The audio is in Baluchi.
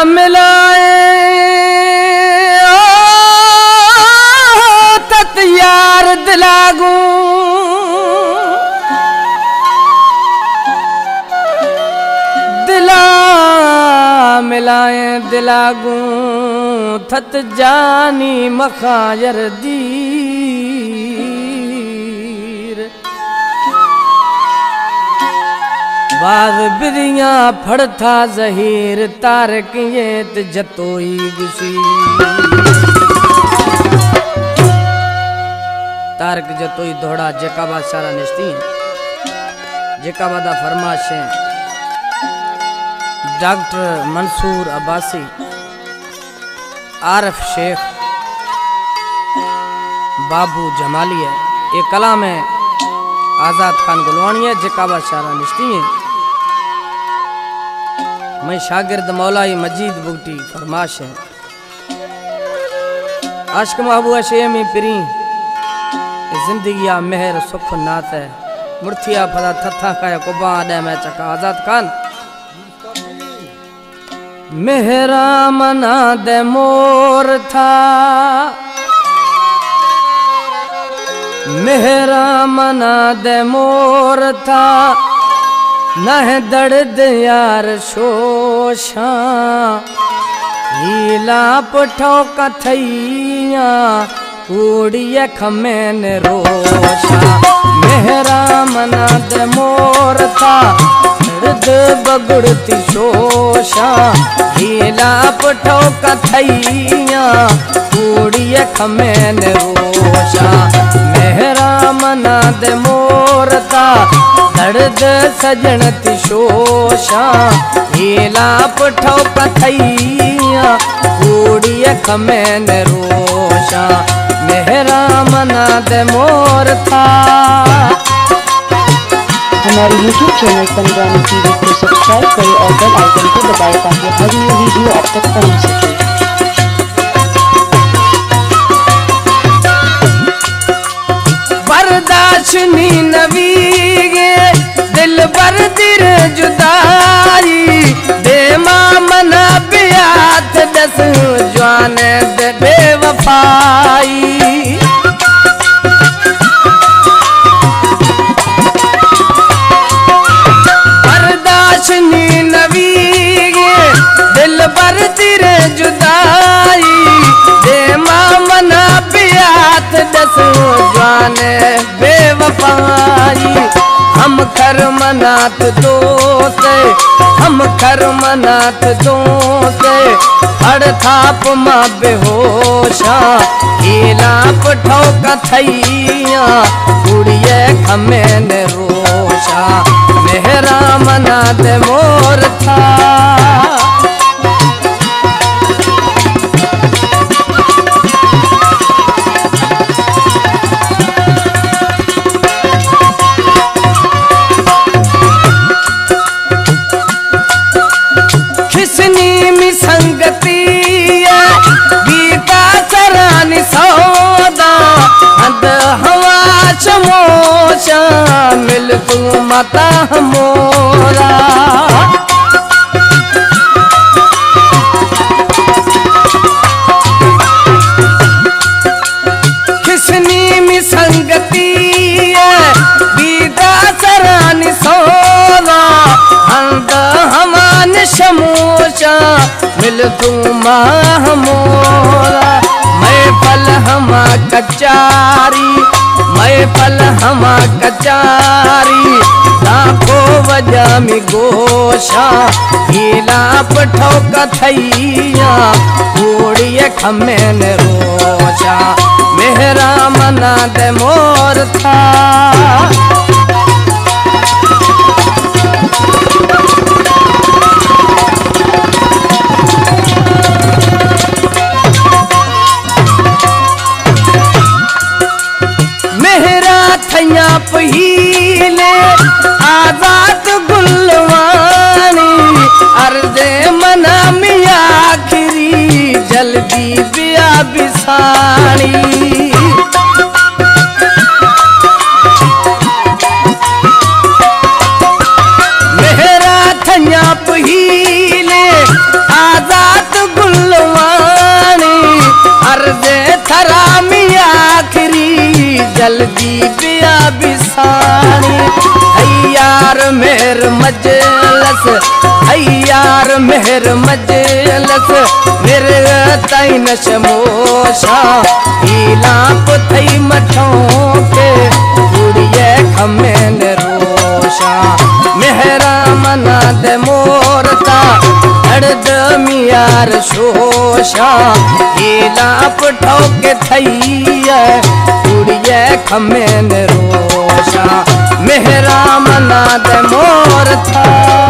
ملائیں او تت یار دلا گوں، دلا ملائیں دلا گوں، تت جانی مخایر دیر۔ باز بدیاں پھڑ تھا زہیر، تارک یت جتوئی گشی۔ تارک جتوئی دوہڑا جیکب آباد شہرا نشتی ایں۔ جیکب آباد ءَ فرمائش ایں ڈاکٹر منصور عباسی، عارف شیخ، بابو جمالی ءِ۔ اے کلام ایں آزاد خان گلوانی ءِ، جیکب آباد شہرا نشتی ایں۔ مئے شاگرد مولائی مجید بگٹی فرمائش ایں۔ عاشق محبوب ءِ شے می پریں، اے زندگی ءَ مہر سکھ نات ءِ۔ مرتیا پدا تھتھاں کایا کباں دے میں چکا آزاد خان۔ مہراں منا دے مور تھا، مہراں منا دے مور تھا، نہ درد یار شوشاں، ہیلا پٹھو کتھیاں۔ کوڑی کھمین روشا، مہراں منا دے مور تھا، درد بگڑتی شوشا، ہیلا پٹھو کتھیاں، کوڑی کھمین روشا، مہراں منا دے مور تھا، درد سجن تی شوشا، ہیلا پٹھو کتھیاں، کوڑی کھمین روشاں، مہراں منا دے مور تھا۔ ہمارے YouTube channel Punjabi T V کو سبسکرائب کریں اور بیل آئیکن کو دبائیں تاکہ ہر نئی ویڈیو آپ تک پہنچ سکے۔ برداشت نی نویگے دلبر دیر جدائی، دیما منا بیات دس جوان دے بے وفائی۔ برداشت نی نویگے دلبر دیر جدائی، دیما منا بیات دس جوان بے وفائی۔ ہم کر منات دوست، ہم کر منات دوست، ہڑ تھاپ ما بے ہوشاں، ہیلا پٹھو کتھیاں، کوڑی کھمین روشاں، مہراں منا دے مور تھا۔ کسنی می سنگتی ءَ بیتا سرانی سودا، اند ہوا چموشاں مل تو متا ہمورا۔ کسنی می سنگتی ءَ بیدا سرانی سولا، ہند ہمان شموشاں مل تو ماہ مولا۔ محفل ہما کچاری، محفل ہما کچاری، لاکھو وجہ می گوشاں، ہیلا پٹھو کتھیاں، کوڑی کھمین روشاں، مہراں منا دے مور تھا۔ مہرا تھیاں پہیلے آزاد گلوانی، عرض منا می آخری جلدی بیا بسانی۔ مہرا تھیاں پہیلے آ جلدی بیا بسانی، اے یار مہر مجلس، اے یار مہر مجلس، مہر تئی نشموشا، ایلاں پہ تئی مٹھوں کے، گڑیے کھمین روشا، مہرا منا دے مورتا، درد میار شوشا، ایلاں پہ ٹھوک تھئی ہے، گڑیے کھمین روشا، مہرا منا دے مورتا۔